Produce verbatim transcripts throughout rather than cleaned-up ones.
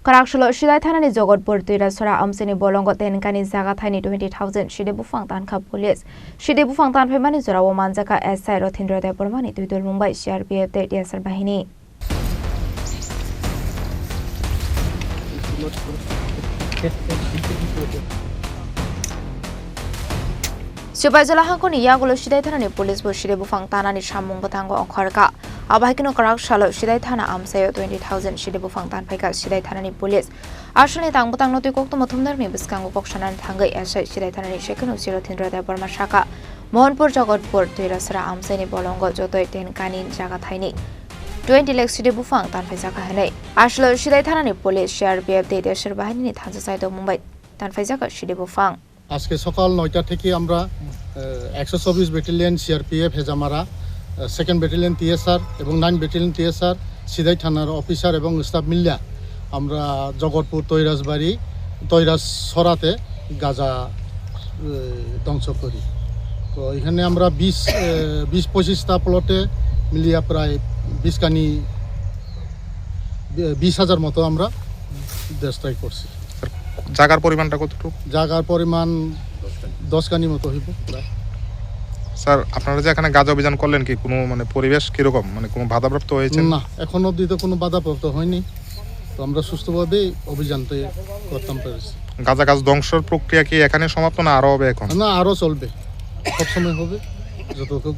Kwrak salo Sidai thanani Jogotpur Twirasora amchaini bolongo tenkani jaga thaini twenty thousand side buphang tankha police. Side buphang tanphaimani jorao manjakha S I Rothindra Debbarmani twidulmung bai C R P F tei T S R bahini. Sipaijala hangkoni yagulo Sidai thanani police bo side buphang tanani samung bwthango ongkhorkha. Abo hai kheno kwrak salo Sidai thana amchaio twenty thousand side buphang tanphaikha Sidai thanani police. Asalni tang bwtangno twi koktwma thumnarni bwskango kok sanani thangwi S I Sidai thanani second O C Rothindra Debbarma sakha, Mohanpur Jogotpur Twirasora amchaini bolongo jotoi tenkani jaga thaini twenty lakh side buphang tanphaijakha hinwi. Asalo Sidai thanani police, C R P F tei T S R bahinini thansa chaitokmung bai tanphaijakha side buphang. আজকে সকাল নয়টা থেকে আমরা, আহ, একশো চব্বিশ battalion CRPF Hezamara, আহ, second battalion TSR এবং nine battalion TSR, সিদাই থানার অফিসার এবং স্টাফ মিলিয়া আমরা জগৎপুর তৈরাজবাড়ি, তৈরাজ সরাতে গাজা, আহ, ধ্বংস করি। তো এখানে আমরা বিশ, আহ, বিশ পঁচিশটা প্লটে মিলিয়া প্রায় বিশ কানি, বি-, বিশ হাজার মতো আমরা ডিস্ট্রয় করছি। স্যার, জায়গার পরিমাণটা কতটুকু? জায়গার পরিমাণ দশ কানি মতো হইব প্রায়। স্যার, আপনারা যে এখানে গাজা অভিযান করলেন, কি কোনো মানে পরিবেশ কিরকম, মানে কোনো বাধাপ্রাপ্ত হয়েছে? না, এখন অবধি তো কোনো বাধাপ্রাপ্ত হয়নি। তো আমরা সুস্থভাবেই অভিযানটা করতাম পেরেছি। গাজা গাছ ধ্বংসর প্রক্রিয়া কি এখানে সমাপ্ত, না আরো হবে এখন? না, আরো চলবে, সবসময় হবে। যতক্ষণ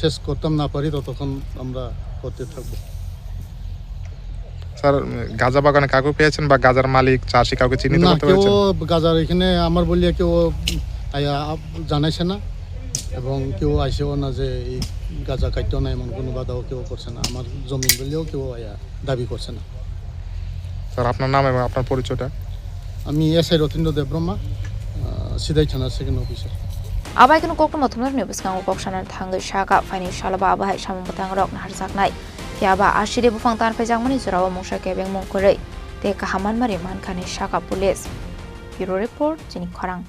শেষ করতাম না পারি, ততক্ষণ আমরা করতে থাকবো। স্যার, গাজা বাগানে কাউকে পেয়েছেন বা গাজার মালিক, চাষি কাউকে চিহ্নিত না, করতে কেউ পেরেছেন? গাজার এখানে আমার বলিয়া কেউ আয়া জানাইছে না, এবং কেউ আইছেও না যে এই গাজা কাটতো না, এমন কোনো বাধাও কেউ করছে না। আমার জমিন বলিয়াও কেউ আয়া দাবি করছে না। স্যার, আপনার নাম এবং আপনার পরিচয়টা? আমি এসআই রথীন্দ্র দেববর্মা, আহ, সিদাই থানার second officer. Abai kunu koktwma thumnarni bwskango kok sanani thangwi sakha, phaini salo ba abo hai samung bwthangrok naharjaknai. Phiya ba a side buphang tanphaijakmani jorao mungsa kebengmung kwrwi tei kaham manmari mankha hinwi sakha police. Bureau Report, Chini Khorang.